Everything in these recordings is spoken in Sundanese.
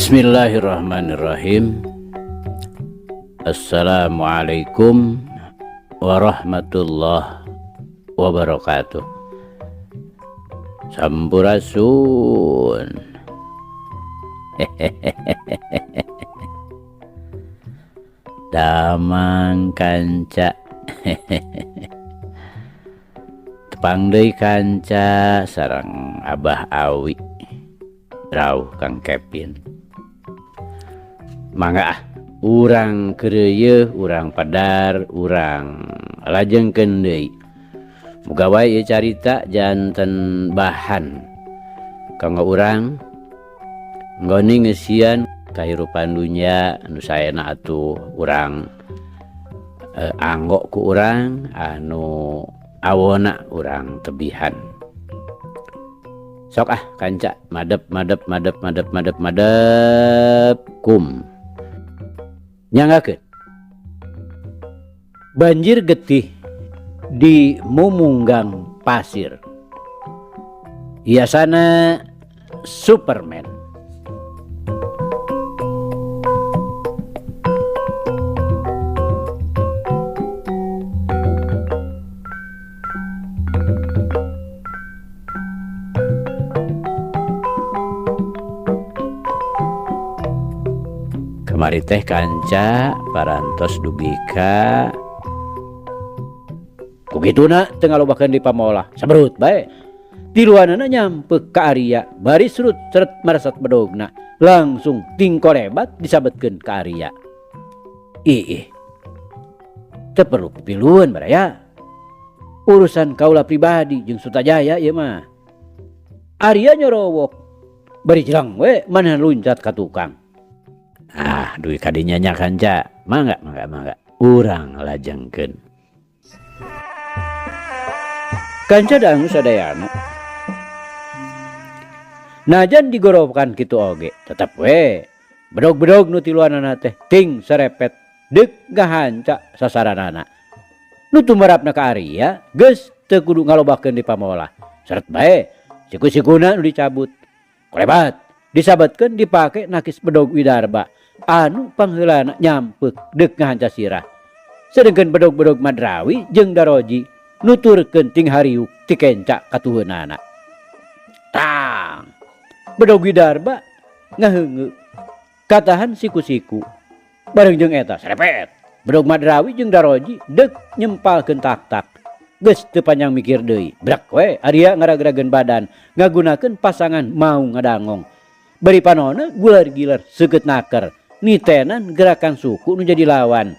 Bismillahirrahmanirrahim. Assalamualaikum warahmatullahi wabarakatuh. Sampurasun. Damang kanca. Tepang deui kanca sareng Abah Awi. Rauh Kang Kevin. Mangga ah, urang keureuyeung, urang padar, urang lajengkeun deui. Muga wae ieu carita janten bahan kanggo urang nggoni ngeusian kahirupan dunya anu saena atuh urang anggo ku urang anu awona urang tebihan. Sok ah kanca madep madep madep madep madep madep kum. Nyanggakeun. Banjir getih di mumunggang pasir. Hiasana Superman. Kamari teh kanca parantos dugi ka kukituna teu ngalobakeun di pamolah saberut bae. Tiluanana nyampe ka Arya bari surut seret maresat bedogna langsung tingkorebat disabetkeun ka Arya. Ih, teu perlu pipilueun baraya. Urusan kaula pribadi jeung Sutajaya ieu mah. Arya nyorowok bari jelang we manehna luncat ka tukang. Ah, duit kadinya nya kanca. Mangga, mangga, mangga. Urang lajengkeun. Kanca dangu sadayana. Najan digorowokan kitu oge, tetep we bedog-bedog nu tiluanana teh ting serepet deuk ngahanca sasaranana. Nu tumarapna ka Arya geus teu kudu ngalobakeun di pamolah. Seret bae siku-sikuna nu dicabut. Kolebat disabetkeun dipake nakis bedog Widarba anu pangheulana nyampek deuk ngahanca sirah. Sedengkeun bedog-bedog Madrawi jeung Daroji nuturkeun ting hariuk ti kenca katuheunana. Tang! Bedog Widarba ngaheungeu katahan siku-siku. Bareng jeung eta serepet. Bedog Madrawi jeung Daroji deuk nyempalkeun tak-tak. Geus teu panjang mikir deui. Brek we Arya ngaragrageun badan ngagunakeun pasangan mau ngadangong. Bari panona gular-gilar seukeut naker. Nitenan gerakan suku nu jadi lawan.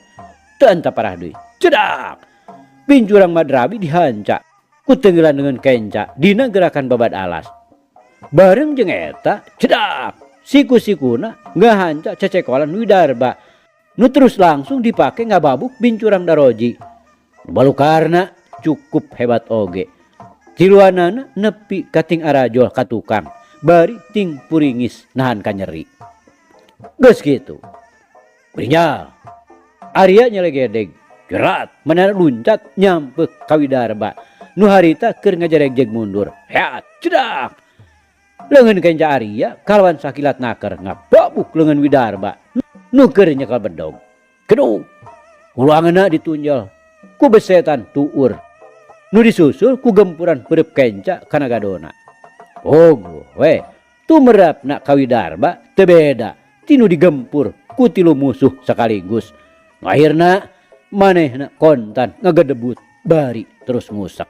Teu anta parah deui. Cedak! Pincurang Madrawi dihanca. Ku tenggelan dengan kenca dina gerakan babad alas. Bareng jeung eta cedak! Siku-sikuna ngahanca cecekolan Widarba. Nu terus langsung dipake ngababuk bincurang Daroji. Balukarna cukup hebat oge. Tiluanana nepi kating arajol ka tukang. Bari ting puringis nahan kanyeri. Geus kitu. Berinyal. Arya nyelegedeg. Jerat manehna luncat nyampe ka Widarba. Nu harita keur ngajaregjeg mundur. Heat, cedak. Leungeun kenca Arya kalawan sakilat naker ngababuk leungeun Widarba. Nu keur nyekel bedog. Kedung. Ulangeuna ditunjol ku besetan tuur. Nu disusul ku gempuran peureub kenca kana gadona. Ogo we, tumerapna ka Widarba teu beda tinu digempur ku tilu musuh sekaligus. Akhirna manehna kontan ngagedebut bari terus ngusak.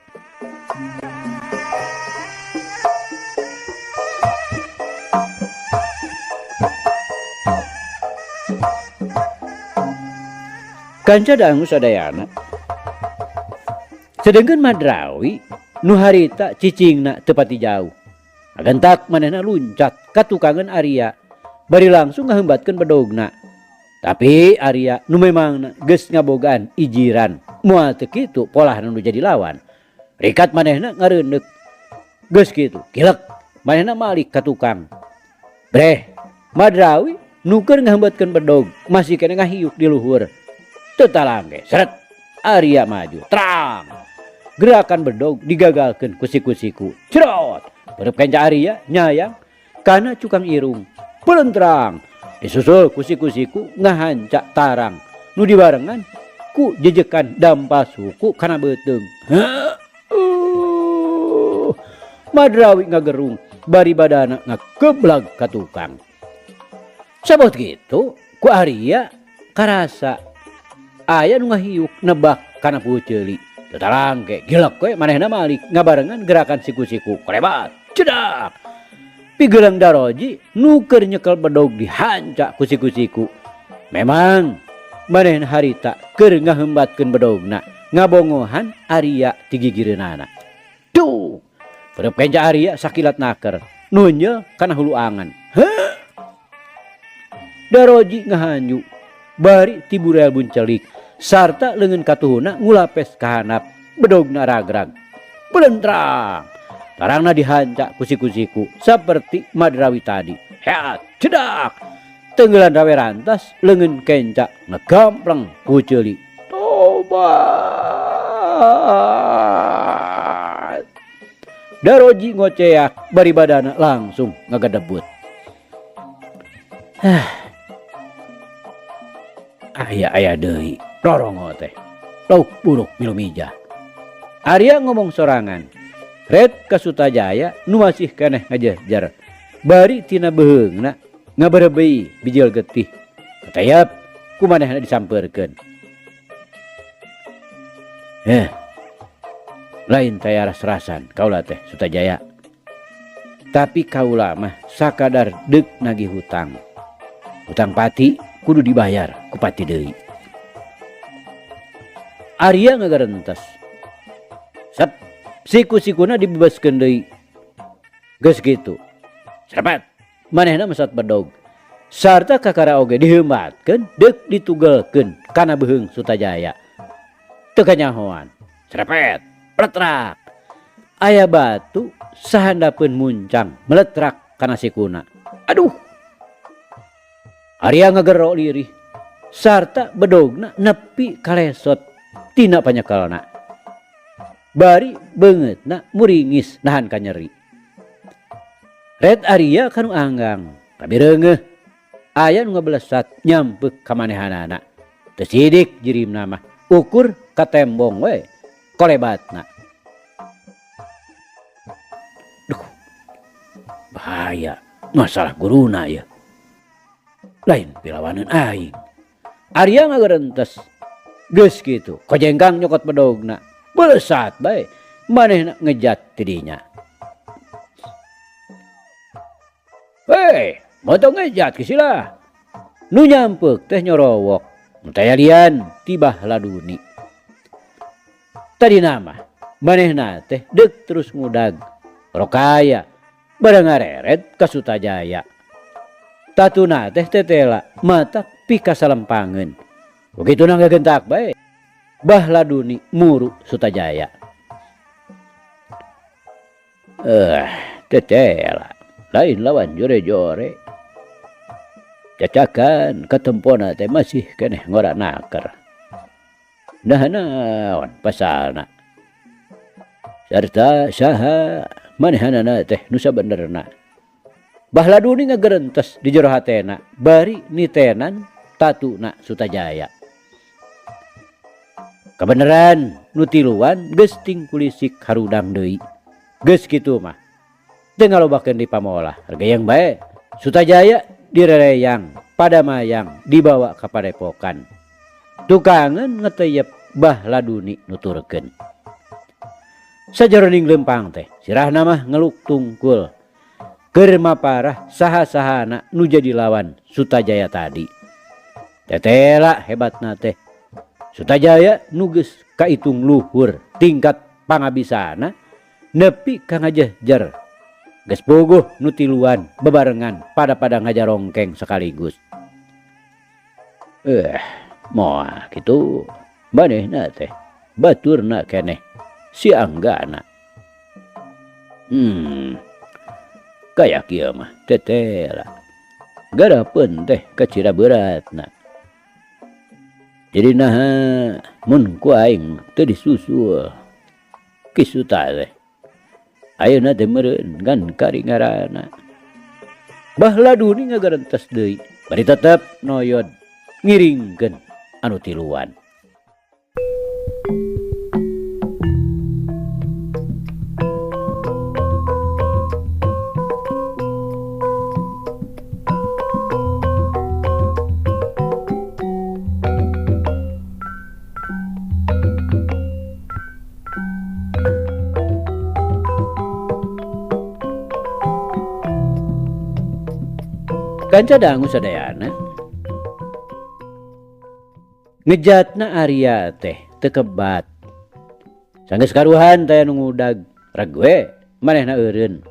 Kanca dangu sadayana. Sedengkeun Madrawi nu harita cicingna teu pati jauh. Agentak manehna luncat ka tukangeun Arya bari langsung ngahembatkeun bedogna. Tapi Arya nu memangna geus ngabogaan ijiran moal teu kitu polahna nu jadi lawan. Rikat manehna ngareundeuk. Geus kitu kilek manehna malik ka tukang. Breh Madrawi nu keur ngahembatkeun bedog masih keneh ngahiuk di luhur. Teu talang ge seret Arya maju terang. Gerakan bedog digagalkeun ku siku-siku. Cerot. Peureub kenca Arya nyayang kana cukang irung. Pelentrang. Disusul ku siku-siku ngahanca tarang nu dibarengan ku jejekan dampa suku kana beuteung. Madrawi ngagerung bari badana ngageblag ka tukang. Sabot kitu ku Arya karasa aya nu ngahiuk nebak kana puceuli. Teu talangke gilek we manehna malik ngabarengan gerakan siku-siku kolebat cedak. Pigelang Daroji nu keur nyekel bedog dihanca ku siku-siku. Memang manehna harita keur ngahembatkeun bedogna ngabongohan Arya ti gigireunana. Duh, perep kenca Arya sakilat naker nunyeul kana hulu angan. Heuh. Daroji ngahanju bari tiburel buncelik sarta leungeun katuhuna ngulapes ka handap bedogna ragrag. Belentrang. Tarangna dihanca ku siku-siku saperti Madrawi tadi. Heat, cedak. Tenggelan rawe rantas leungeun kenca ngegampleng ku ceuli. Tobat. Daroji ngoceak bari badana langsung ngagedebut. Aya-aya deui rorongo teh. Lauk buruk milu mijah. Arya ngomong sorangan. Red ka Sutajaya nu masih keneh ngajejer. Bari tina beuheungna ngaberebei bijil getih. Katayap ku manehna disampeurkeun. Lain taya ras-rasan kaula teh Sutajaya. Tapi kaula mah sakadar deuk nagih hutang. Hutang pati kudu dibayar ku pati deui. Arya ngagarentas. Sep siku-sikuna dibebaskeun deui. Geus kitu. Serepet manehna mesat bedog. Sarta kakara oge diheumatkeun deuk ditugelkeun kana beuheung Sutajaya. Teu kanyahoan. Serepet, pletrak. Aya batu sahandapeun muncang meletrak kana sikuna. Aduh. Arya ngagero lirih sarta bedogna nepi kalesot tina panyekelna. Bari beungeutna muringis nahan kanyeri. Red Arya kanu anggang kabireungeuh aya nu ngabelesat nyampeuk ka manehanana. Teu sidik jirimna mah ukur ka tembong we kolebatna. Duh, bahaya masalah guruna ieu. Lain pilawaneun aing. Arya ngagerentes. Geus kitu kojengkang nyokot bedogna. Belesat bae manehna ngejat ti dinya. Hei, moto ngejat ki sila. Nu nyampeuk teh nyorowok. Nu taya lian tibah laduni. Tadina mah manehna teh deuk terus ngudag. Rokaya barang ngareret ka Sutajaya. Tatuna teh tetela matak pikasalempangeun. Begitu nangga gentak bae. Bah Laduni muru Sutajaya. Tetela lain lawan jore-jore. Cacakan katempona teh masih keneh ngora naker. Nah naon pasalna. Sarta saha manehanana teh nu sabenerna. Bah Laduni ngagerentes di jero hatena bari nitenan tatuna Sutajaya. Kebenaran nu tiluan geus tingkulisik harudang deui. Geus kitu mah teu ngalobakeun di pamolah. Regeyeng bae Sutajaya direreyang padamayang dibawa ka padepokan. Tukangeun ngeteyep Bah Laduni nuturkeun. Sajeroning leumpang teh sirahna mah ngeluk tungkul. Keur maparah saha-sahana nu jadi lawan Sutajaya tadi. Tetela hebatna teh. Sutajaya nu geus kaitung luhur tingkat pangabisana nepi ka ngajehjer. Geus puguh nu tiluan bebarengan pada-pada ngajarongkeng sekaligus. Moal kitu manehna teh baturna keneh si Anggana. Kaya kieu mah tetela. Garapeun teh kacira beratna. Jadi naha mun ku aing teu disusul Ki Suta teh. Ayeuna teh meureun ngan kari ngaranna. Bah Laduni ngagarentes deui. Bari tetep noyod ngiringkeun anu tiluan. Kanca dangu sadayana ngejatna Arya teh teu kebat. Sanggeus karuhan teh nu ngudag reg we manehna eureun.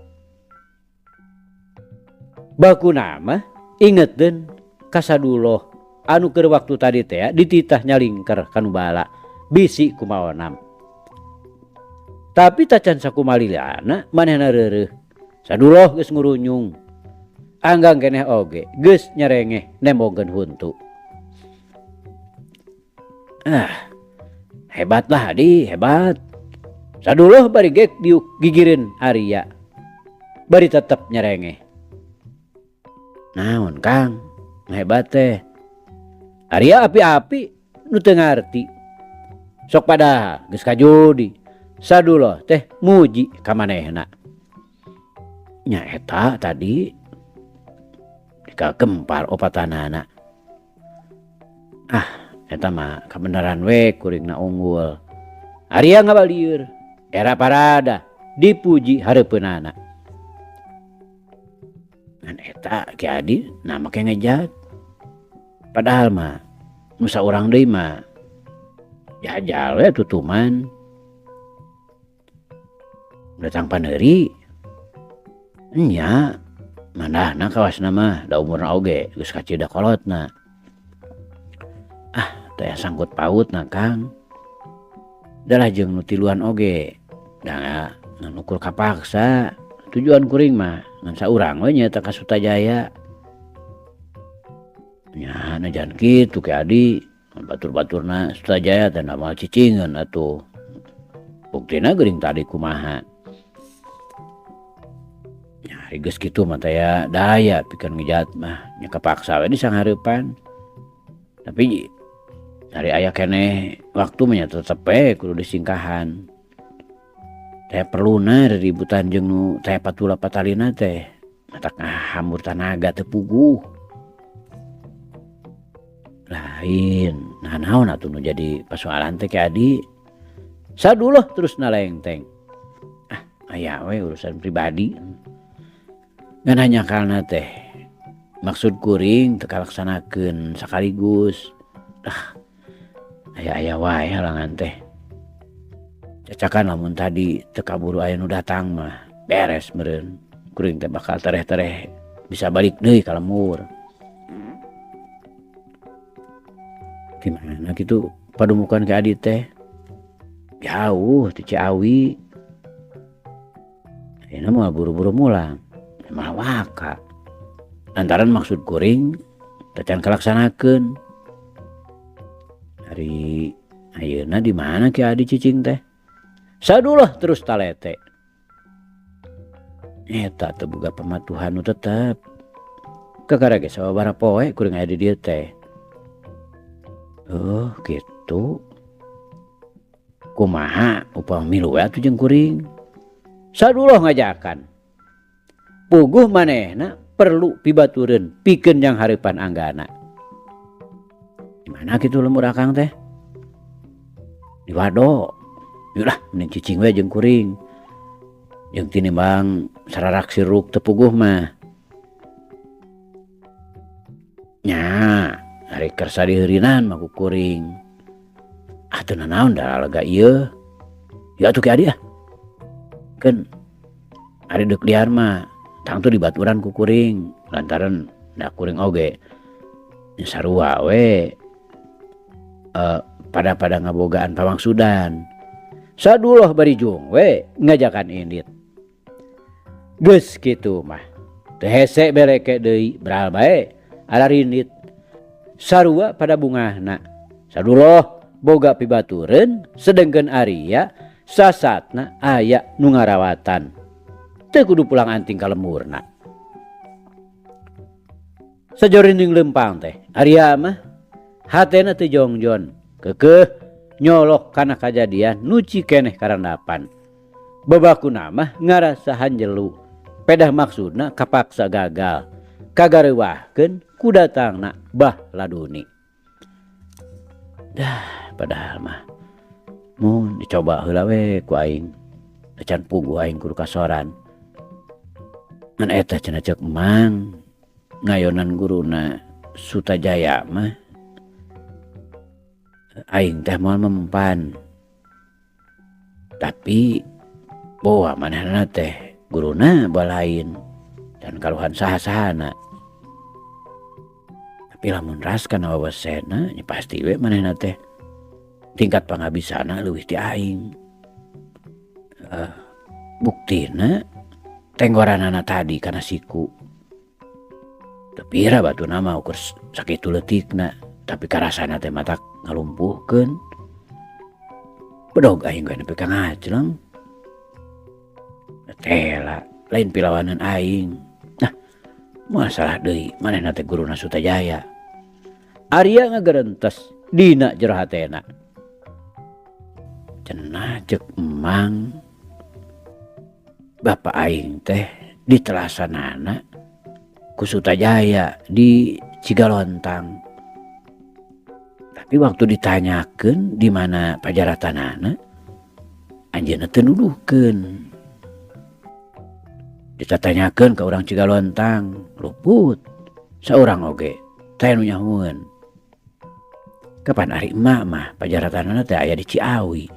Bakuna mah ingeteun ka Saduloh anu keur waktu tadi teh dititah nyalingker kanu bala bisi kumaonam. Tapi tacan sakumalilana manehna reureuh. Saduloh geus ngurunyung. Anggang keneh oge geus nyerengeh nembongkeun huntu. Ah, hebatlah Adi, hebat. Saduloh bari gek diuk gigireun Arya. Bari tetep nyerengeh. Naon Kang, hebat teh. Arya api-api nu teu ngarti. Sok padahal geus kajudi. Saduloh teh muji ka manehna. Nya eta tadi kagempar opatanana. Ah, eta mah kabeneran we kuringna unggul. Arya ngabalieur, era parada dipuji hareupeunana. Ngan eta Ki Adi nah make ngejat. Padahal mah nu saurang deui mah jajal we tutuman. Datang paneuri nya mandahna kawasna mah da umurna oge geus kacida kolotna. Ah, teh sangkut pautna Kang. Dalah jeung nu tiluan oge. Da ngan ukur kapaksa. Tujuan kuring mah ngan saurang we nyaeta ka Sutajaya. Nya najan kitu Ki Adi, batur-baturna Sutajaya teh moal cicingeun atuh. Buktina geuring tadi kumaha. Nya geus kitu mah teh ya daya pikeun ngejat mah nya kapaksa we disanghareupan. Tapi ari aya keneh waktu mah nya tetep we kudu disingkahan. Teh perluna riributan jeung nu teh patula patalina teh matak ngahambur tanaga teu puguh. Lain, nah naon atuh nu jadi pasoalan teh Ki Adi. Saduloh terus nalengteng. Ah, aya we urusan pribadi. Ngan hanya kalna teh maksud kuring teu kalaksanakeun sakaligus. Ah, aya-aya wae halangan teh. Cacakan lamun tadi teu kaburu aya nu datang mah beres meureun. Kuring teh bakal tereh-tereh bisa balik deui ka lembur. Gimana kitu padumukan Ki Adi teh? Jauh ti Ciawi. Ayeuna mah buru-buru mulang. Malah waka. Lantaran maksud kuring tacan kalaksanakeun. Ari ayeuna di mana Ki Adi cicing teh? Saduloh terus talete. Eta teu boga pamatuhan nu tetep. Kakara ge sababaraha poe kuring aya di dieu teh. Oh, kitu. Kumaha upama milu we atuh jeung kuring? Saduloh ngajakan. Puguh manehna perlu pibatureun pikeun jang hareupan anggana. Di mana kitu lembur akang teh? Di Wado. Yulah mending cicing we jeung kuring. Jeung tinimbang sararak siruk teu puguh mah. Nya, ari kersa diheurinan mah ku kuring. Ah teu nanaon da lega ieu. Ya atuh Ki Adi ah. Keun ari deuk liar mah tangtu dibaturan ku kuring lantaran da kuring oge nya sarua we pada-pada ngabogaan pamangsudan. Saduloh bari jung we ngajakan indit. Geus kitu mah teu hese beleke deui beral bae ararindit. Sarua pada bungahna. Saduloh boga pibatureun sedengkeun Arya sasatna aya nu ngarawatan. Teu kudu pulang anting ka lemurna. Sajoroning leumpang teh Arya mah hatena teu jongjon keukeuh nyolok kana kajadian nu cikeneh karandapan. Babakuna mah ngarasa hanjelu pedah maksudna kapaksa gagal kagareuwahkeun ku datangna Bah Laduni. Dah padahal mah mun dicoba heula we ku aing can puguh aing kudu kasoran. Ngan eta cenah ceuk Mang ngayonan guruna Sutajaya mah aing teh moal mempan. Tapi boa manehna teh guruna boa lain dan kaluhan saha-sahana. Tapi lamun ras kana wawasena nya pasti we manehna teh tingkat pangabisana leuwih ti aing. Buktina tenggoranana tadi kana siku. Teu pira batuna mah ukur sakitu leutikna, tapi karasana teh matak ngalumpuhkeun. Bedog aing ge nepi ka ngacleng. Tela lain pilawanan aing. Nah, moal salah deui manehna teh guruna Sutajaya. Arya ngagerentes dina jero hatena. Cenah ceuk Emang bapa aing teh ditelasanana ku Sutajaya di Cigalontang. Tapi waktu ditanyakeun di mana pajaratanana, anjeunna teu nuduhkeun. Ditatanyakeun ka urang Cigalontang, luput saurang oge teh nu nyahueun. Kapan ari emak mah pajaratanana teh aya di Ciawi.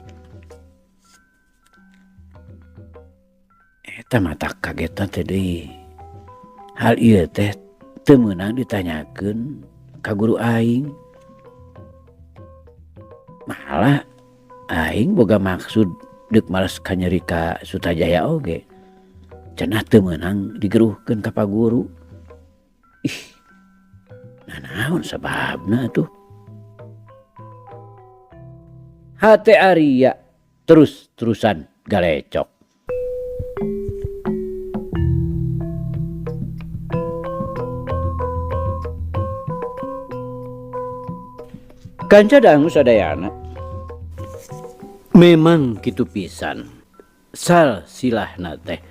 Eta mah tak kagetna teh deui. Hal ieu teh teu meunang ditanyakeun ka guru aing. Malah aing boga maksud deuk males kanyeri ka Sutajaya oge. Cenah teu meunang digeruhkeun ka paguru. Ih, nanaon sababna atuh? Hate Arya terus-terusan galecok. Kanca dangu sadayana memang kitu pisan sal silahna teh.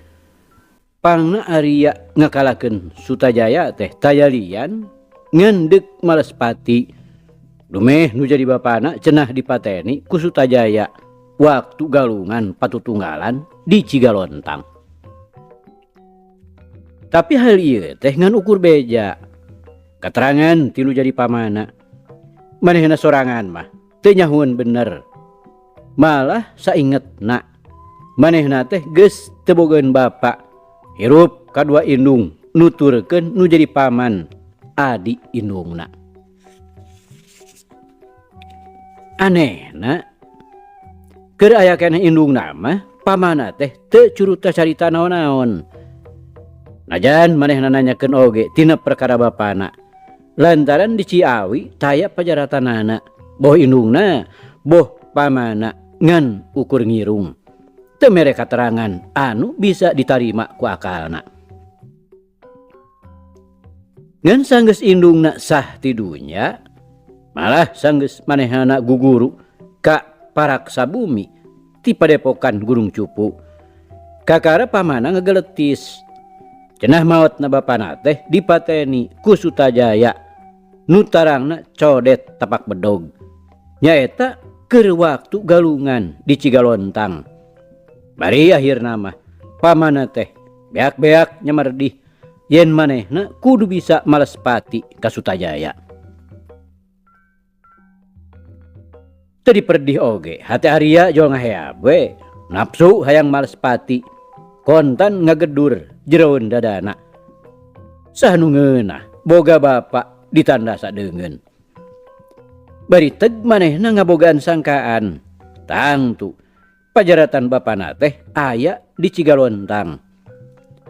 Pangna Arya ngakalakeun Sutajaya teh tayalian ngan deuk males pati. Dumeh nu jadi bapana cenah dipateni ku Sutajaya waktu galungan patutunggalan di Cigalontang. Tapi hal ieu teh ngan ukur beja. Katerangan ti nu jadi pamana. Manehna sorangan mah teu nyahueun bener. Malah saingetna manehna teh geus teu bogaeun bapa. Hirup kadua indung nuturkeun nu jadi paman adi indungna. Anehna keur aya keneh indungna mah pamana teh teu curuta carita naon-naon. Najan manehna nanyakeun oge tina perkara bapana. Lantaran di Ciawi taya pajaratanana, boh indungna, boh pamana ngan ukur ngirung. Teu mere katerangan anu bisa ditarima ku akalna. Ngan sanggeus indungna sah ti dunya, malah sanggeus manehana guguru ka paraksa bumi ti padepokan Gunung Cupu. Kakara pamana ngegeletis. Cenah maotna bapana teh dipateni ku Sutajaya nu tarangna codet tapak bedog. Nyaeta keur waktu galungan di Cigalontang. Bari akhirna mah pamana teh beak-beak nyamerdih yen manehna kudu bisa males pati ka Sutajaya. Teu diperdih oge hate Arya jol ngaheab we, nafsu hayang males pati kontan ngagedur jeroeun dadana. Saha nu ngeunah boga bapa ditanda sadeungeun. Bari teg manehna ngabogaan sangkaan tangtu pajaratan bapana teh aya di Cigalontang.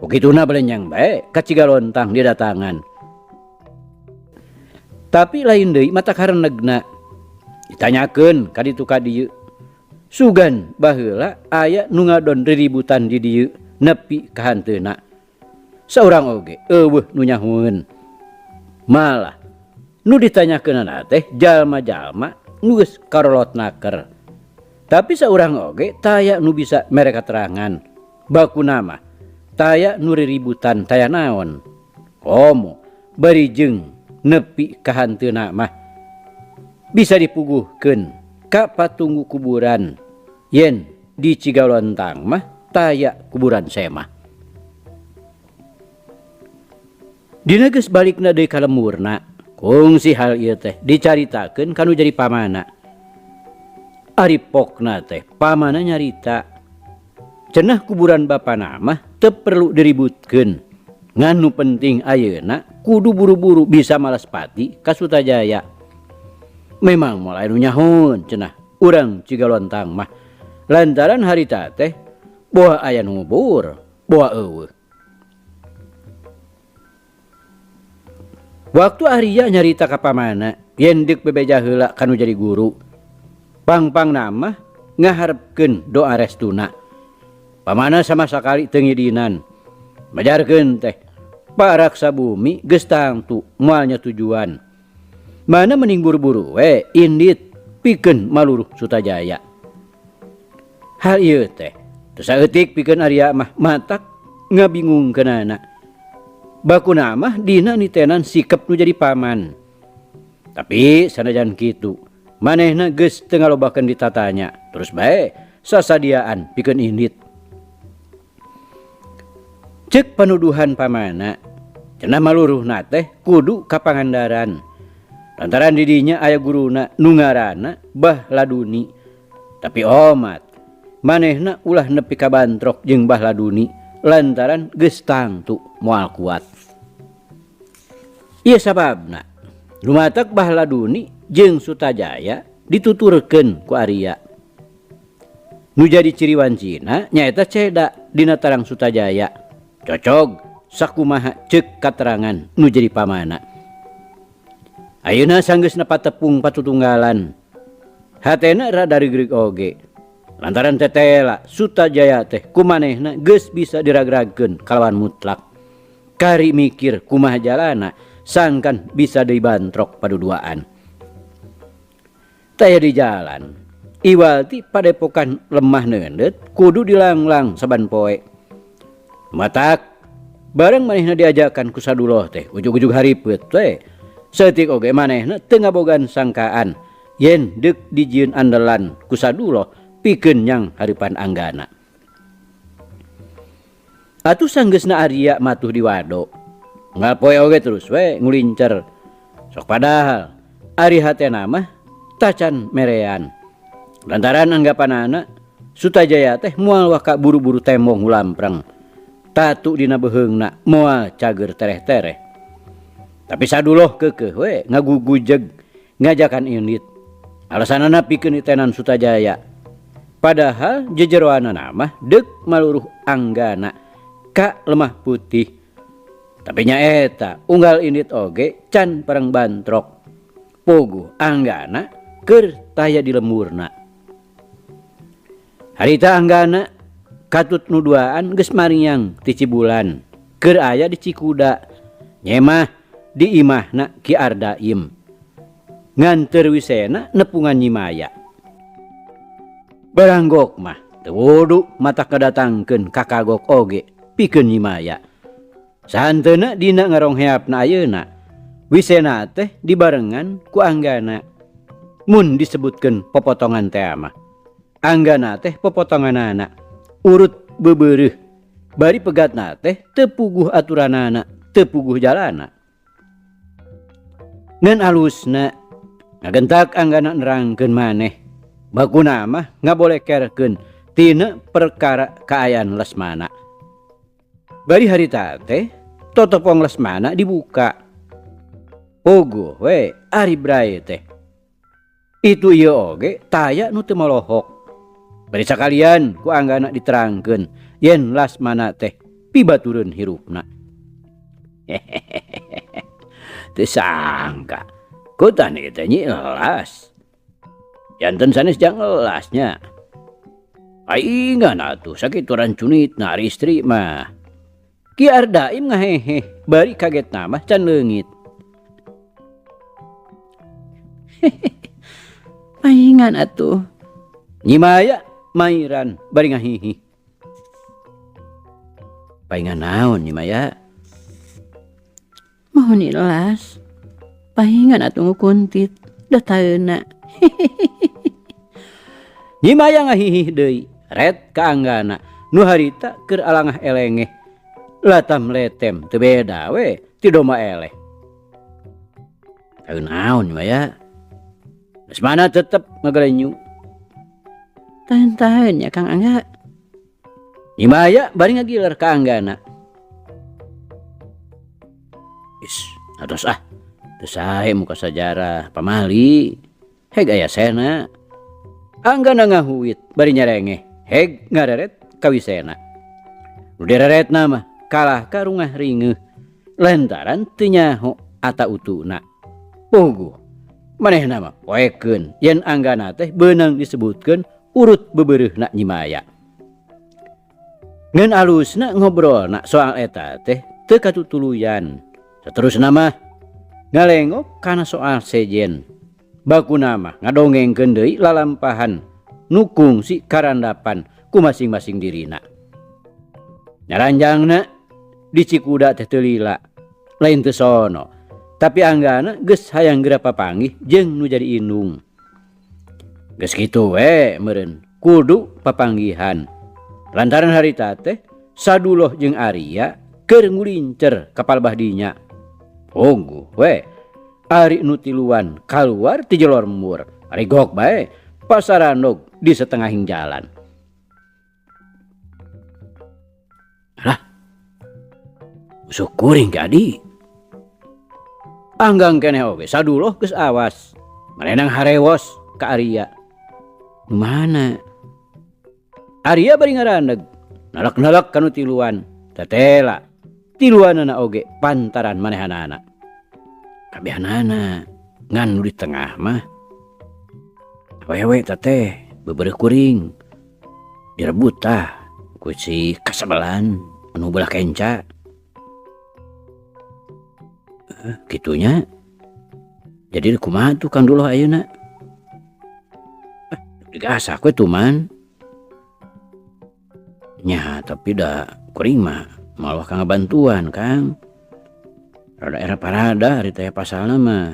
Ukituna belenyang bae ka Cigalontang didatangan. Tapi lain deui mata karenegna. Ditanyakeun ka ditu ka dieu. Sugan baheula aya nu ngadon riributan di dieu nepi ka hanteuna. Saurang oge eueuh nu nyahueun. Malah nu ditanyakeunana teh jalma-jalma nu geus karolot naker. Tapi saurang oge taya nu bisa mere katerangan. Bakuna mah taya nu riributan taya naon. Komo bari jeung nepi ka hanteuna mah bisa dipuguhkeun ka patunggu kuburan yen di Cigalontang mah taya kuburan semah. Dina geus balikna deui ka lemurna, kungsi hal ieu teh dicaritakeun ka nu jadi pamana. Ari pokna teh pamana nyarita cenah kuburan bapana mah teu perlu diributkeun. Ngan nu penting ayeuna kudu buru-buru bisa malas pati ka Sutajaya. Memang moal aya nu nyahun cenah urang Cigalontang mah lantaran harita teh boa aya nu ngubur, boa eueuh. Waktu Arya nyarita ka pamana yen deuk bebeja heula ka nu jadi guru. Pangpangna mah ngaharepkeun doa restuna. Pamana sama sakali teu ngidinan. Majarkeun teh Pak Raksa Bumi geus tangtu moal nya tujuan. Mana mending buru-buru we indit pikeun maluruh Sutajaya. Hal ieu teh teu saeutik pikeun Arya mah matak ngabingungkeunana. Bakuna mah dina nitenan sikep nu jadi paman. Tapi sanajan kitu, manehna geus teu ngalobakeun ditatanya, terus bae sasadiaan pikeun indit. Ceuk panuduhan pamana, cenah maluruhna teh kudu ka Pangandaran. Lantaran di dinya aya guruna nu ngaranna Bah Laduni. Tapi omat, manehna ulah nepi ka bantrok jeung Bah Laduni lantaran geus tangtu moal kuat. Ieu sababna lumatak Bah Laduni jeung Sutajaya dituturkeun ku Arya. Nu jadi ciri wancina nyaeta ceda dina tarang Sutajaya. Cocog sakumaha ceuk katerangan nu jadi pamana. Ayeuna sanggeusna patepung patutunggalan. Hatena rada reugreug oge. Lantaran tetela Sutajaya teh kumanehna geus bisa diragragkeun kalawan mutlak. Kari mikir kumaha jalana sangkan bisa deui bantrok paduduaan. Taya di jalan, iwal ti padepokan lemah neundeut kudu dilanglang saban poe. Matak bareng manehna diajakan ku saduloh teh ujug-ujug haripeut we. Saeutik oge manehna teu ngabogaan sangkaan yen deuk dijieun andalan ku saduloh pikeun nyang hareupan Anggana. Atuh sanggeusna Arya matuh di wado. Unggal poe oge terus we ngulincer. Sok padahal ari hatena mah tacan merean. Lantaran anggapanana Sutajaya teh moal waka buru-buru tembong hulampreng. Tatu dina beheungna moal cager tereh-tereh. Tapi saduloh keukeuh we ngagugujeg ngajakan indit. Alasanana pikeun itenan Sutajaya. Padahal jejeroanana mah deuk maluruh Anggana ka Lemah Putih. Tapi nyaeta unggal indit oge can pareng bantrok. Puguh Anggana keur taya di lemburna. Harita Anggana katut nu duaan geus mariang ti Cibulan keur aya di Cikuda nyemah di imahna Ki Ardaim. Nganteur wisena nepungan Nyi Maya. Baranggok mah teu wudu matak ngadatangkeun kakagok oge pikeun Nyi Maya. Sahanteuna dina ngarongheapna ayeuna wisena teh dibarengan ku Anggana. Mun disebutkeun popotongan teh mah Anggana teh popotonganana urut bebereuh bari pegatna teh teu puguh aturanana teu puguh jalana. Ngan alusna ngagentak Anggana nerangkeun maneh bakuna mah ngabolekerkeun tina perkara kaayaan Lesmana. Bari harita teh totopong Lesmana dibuka. Puguh we ari bray teh. Itu ieu oge taya nu teu molohok. Bari sakalian ku Anggana diterangkeun yen Lasmana teh pibatureun hirupna. Hehehe. Teu sangka kutan ieu teh Nyi Elas. Janten sanes jang elasnya. Paingan atuh sakitu rancunitna ari istri mah. Ki Ardaim ngaheheh bari kagetna mah can leungit. Paingan atuh. Nyi Maya mairan bari ngahihih. Paingan naon Nyi Maya? Mohon ilas. Paingan atuh ngukuntit da taeuna. Nyi Maya ngahihih deui, ret ka Anggana nu harita keur alangah elengeh. Latam letem teu beda we ti domba eleh. Taeun naon Nyi Maya? Lesmana tetep ngagelenyu. Taeun-taeun nya Kang Angga. Nyi Maya bari ngagiler ka Anggana. Is, atos ah. Teu sae muka sajarah pamali. Heg aya sena. Anggana ngahuit bari nyarengeh. Heg ngareret ka wisena. Nu direretna mah kalah ka rungah ringeuh lantaran teu nyaho ata utuna. Puguh manehna mah poekeun yen Anggana teh beunang disebutkeun urut bebereuhna Nyi Maya. Ngan alusna ngobrolna soal eta teh teu katutuluyan. Saterusna mah ngalengok kana soal sejen. Bakuna mah ngadongengkeun deui lalampahan nu kungsi karandapan ku masing-masing dirina. Nyaranjangna di Cikuda teh teu lila, lain teu sono. Tapi Anggana geus hayang geura papanggih jeung nu jadi indung. Geus kitu we meureun kudu papanggihan. Lantaran harita teh Saduloh jeung Arya keur ngulincer ka palebah dinya. Puguh we ari nu tiluan kaluar ti jelor mur, rigok bae pasaranog di setengahing jalan. Alah, musuh kuring ke adi. Anggang keneh oge Saduloh geus awas, manenang harewos ka Arya. Nu mana? Arya bari ngaraneg, nalak-nalak kanu tiluan, tetela. Tiluanana oge pantaran manehanana. Kabehanana ngan nu di tengah mah awewe teteh bebereuh kuring direbut tah ku si kasebelan anu belah kenca. Kitunya. Jadi kumaha tuh Kang Duloh ayeuna? Digasak we tuman. Nya tapi da kuring mah malah kang bantuan Kang. Rada era parada ari teh pasalna mah.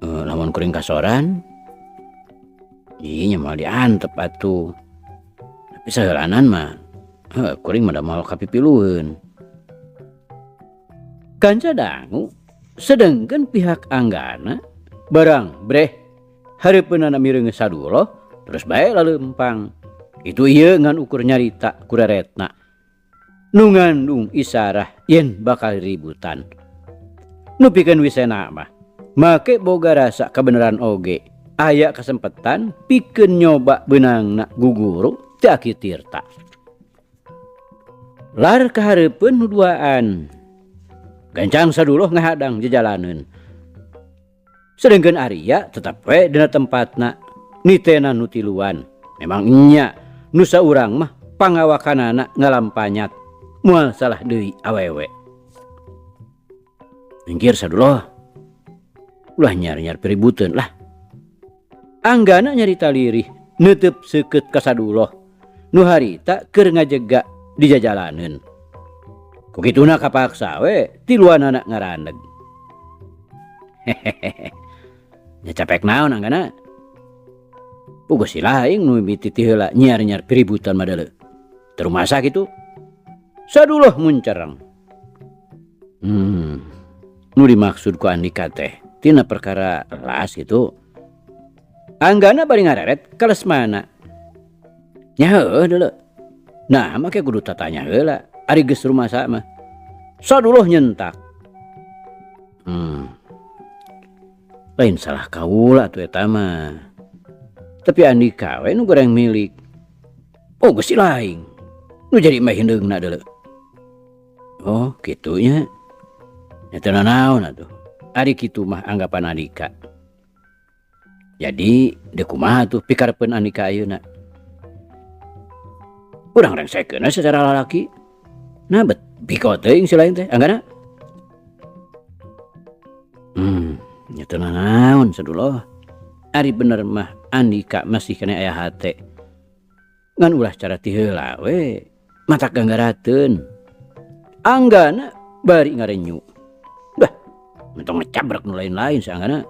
Lamun kuring kasoran ieu nya moal diantep atuh. Tapi saheulanan mah kuring mah da moal kapipilueun. Kanca dangu sedengkeun pihak Anggana barang breh hareupeunana mireungeus Saduloh terus bae laleumpang. Itu ieu ngan ukur nyarita kureretna. Nu ngandung isarah yen bakal ributan. Nu pikeun wisena mah make boga rasa kebenaran oge. Aya kasempetan pikeun nyoba beunangna guguru ti Aki Tirta. Lar kahareupeun nu duaan. Gancang Saduloh ngahadang jejalaneun. Sedengkeun Arya tetep we dina tempatna nitena nu tiluan. Memang nya nu saurang mah pangawakanana ngalampanyat. Moal salah deui awewe. Minggir Saduloh. Ulah nyar-nyar peributeun lah. Anggana nyarita lirih neuteub seukeut ka Saduloh. Nu harita keur ngajega di jajalaneun. Ku kituna kapaksa we tiluanana ngaraneg. Hehehe. Nya capek naon Anggana? Puguh si laing nu mimiti ti heula nyiar-nyiar peributan madale. Terumasa kitu. Saduloh muncereng. Nu dimaksud ku Andika teh tina perkara las gitu. Anggana bari ngareret ka Lesmana. Nya heueuh deuleu. Nah, make kudu tatanya heula ari geus rumasa mah. Saduloh nyentak. Lain salah kaula atuh eta mah. Tapi Andika we nu goreng milik. Oh, geus si laing. Nu jadi mah hindeungna deuleu. Oh, kitunya. Nya teu nanaon atuh. Ari kitu mah anggapan Andika. Jadi deuk kumaha tuh pikarepeun Andika ayeuna? Urang rengsekeun secara lalaki. Nah, bet biko teuing si lain teh, anggana. Teu nanaon Saduloh. Ari bener mah Andika masih keneh aya hate. Ngan ulah cara ti heula we, matak ganggarateun. Anggana bari ngarenyu. Dah, entong ngecabrek nu lain-lain si Anggana.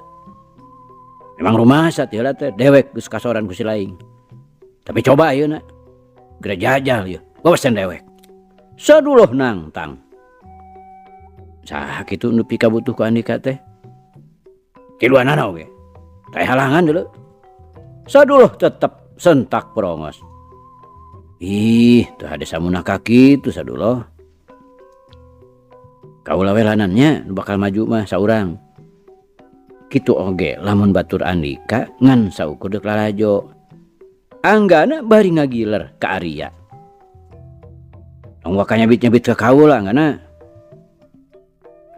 Memang rumasa ti heula teh dewek geus kasoran ku si laing. Tapi coba ayeuna geura jajal yeuh, wawasan dewek. Saduloh nangtang. Saha kitu nu pikabutuh ku Andika teh? Tiluanana oge. Teh halangan deuleu. Saduloh tetep sentak perongos. Ih, teu hade samunah ka kitu Saduloh. Kaula we lanannya nu bakal maju mah saurang. Kitu oge lamun batur Andika ngan saukur deuk lalajo. Anggana bari ngagiler ka Arya. Tong waka nyabit-nyabit ka kaula Anggana.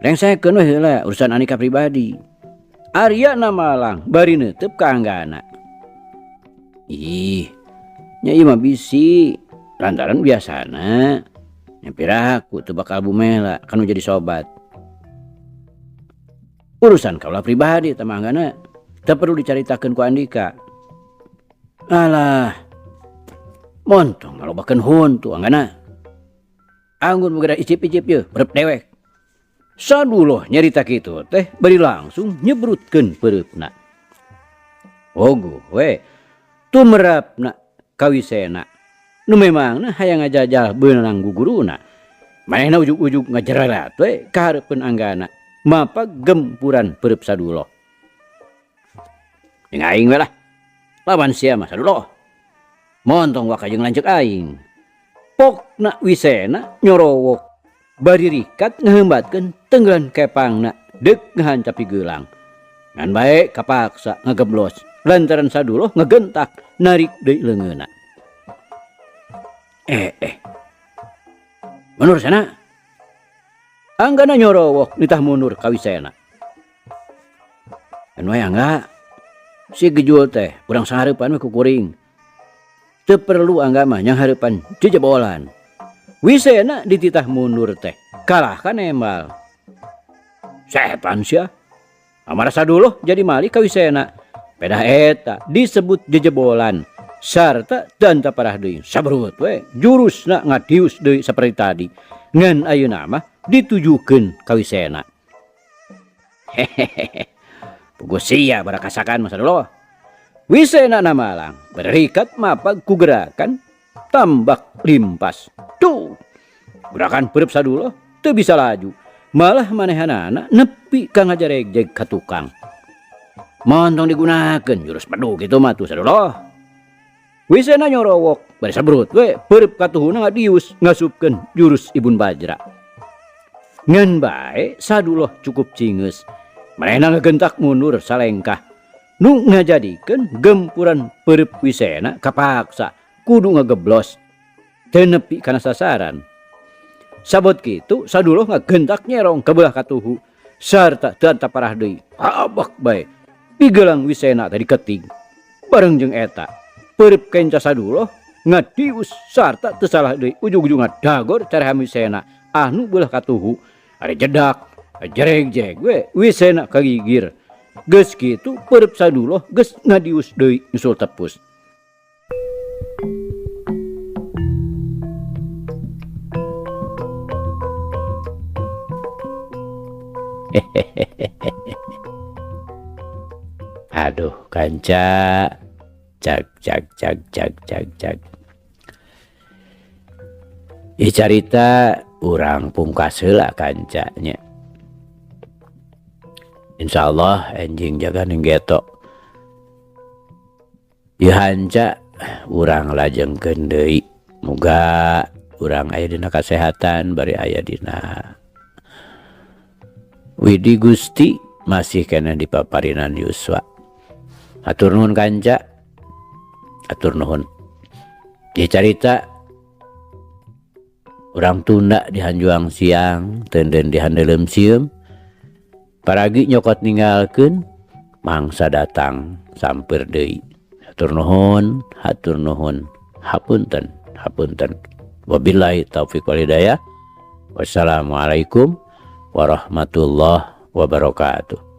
Rengsekeun we heula urusan Andika pribadi. Arya namalang bari neuteub ka Anggana. Ih, nya ieu mah bisi lantaran biasana nya piraku teu bakal bumela kanu jadi sobat. Urusan kaula pribadi tah mah Anggana teu perlu dicaritakeun ku Andika. Alah, montong ngalobakeun huntu Anggana. Anggun bugera icip-icip yeuh berep dewek. Saduloh nyarita kitu teh bari langsung nyebrutkeun peureupna. Oguh we tumerapna kawisena. Nu memangna hayang ngajajal beunang guguruna. Manehna ujug-ujug ngajererat we ka hareupeun Anggana. Mapag gempuran peureub Saduloh. Jeung aing we lah. Lawan sia mah Saduloh. Montong waka jeung lanceuk aing. Pokna wisena nyorowok. Bari rikat ngaheumbatkeun tenggelan kepangna deuk ngahancap pigelang. Ngan bae kapaksa ngageblos lantaran Saduloh ngegentak narik deui leungeunna. Mundur sana. Anggana nyorowok nitah mundur ka wisena. Anu aya angga si gejul teh urang sahareupan we ku kuring. Teu perlu angga mah nyanghareupan jejebolan. Wisena dititah mundur teh kalah ka nembal. Setan sia. Amara Saduloh jadi mali ka wisena. Pedah eta disebut jejebolan sarta dan parah deui sabrut we jurusna ngadius deui saperti tadi. Ngan ayeuna mah ditujukeun ka wisena. Hehehe. Puguh sia barakasakan mah Saduloh. Wisena namalang berikat mapag ku gerakan tambak limpas. Tuh. Gerakan peureub Saduloh teu bisa laju. Malah manehanana nepi ka ngajaregjeg ka tukang. Montong digunakeun jurus pedu kitu mah tuh Saduloh. Wisena nyorowok bari sabrut we peureub katuhuna ngadius ngasupkeun jurus Ibun Bajra. Ngan bae Saduloh cukup cingeus. Manehna ngagentak mundur salengkah. Nu ngajadikeun gempuran peureub Wisena kapaksa kudu ngageblos teu nepi kana sasaran. Sabot kitu Saduloh ngagentak nyerong ka beulah katuhu sarta teu antaparah deui. Habak bae pigelang Wisena teh diketing. Bareng jeung eta peureub kenca Saduloh ngadius sarta teu salah deui ujug-ujug ngadagor carehan Wisena anu beulah katuhu. Ari jedak jeregjeg we Wisena kagigir. Geus kitu peureub Saduloh geus ngadius deui nyusul tepus. Aduh kanca, jag jag jag jag jag jag. Ieu carita urang pungkas heula kancanya. Insyaallah enjing jaga ning geto. Ieu hanca urang lajengkeun deui. Muga urang aya dina kasehatan bari aya dina Widi Gusti masih keneh di paparinan yuswa. Hatur nuhun kanca. Hatur nuhun. Ieu carita urang tunda di hanjuang siang, teunden di handeuleum sieum. Paragi nyokot ninggalkeun mangsa datang sampeur deui. Hatur nuhun, hatur nuhun. Hapunten, hapunten. Wabillahi taufiq wal hidayah. Wassalamualaikum warahmatullahi wabarakatuh.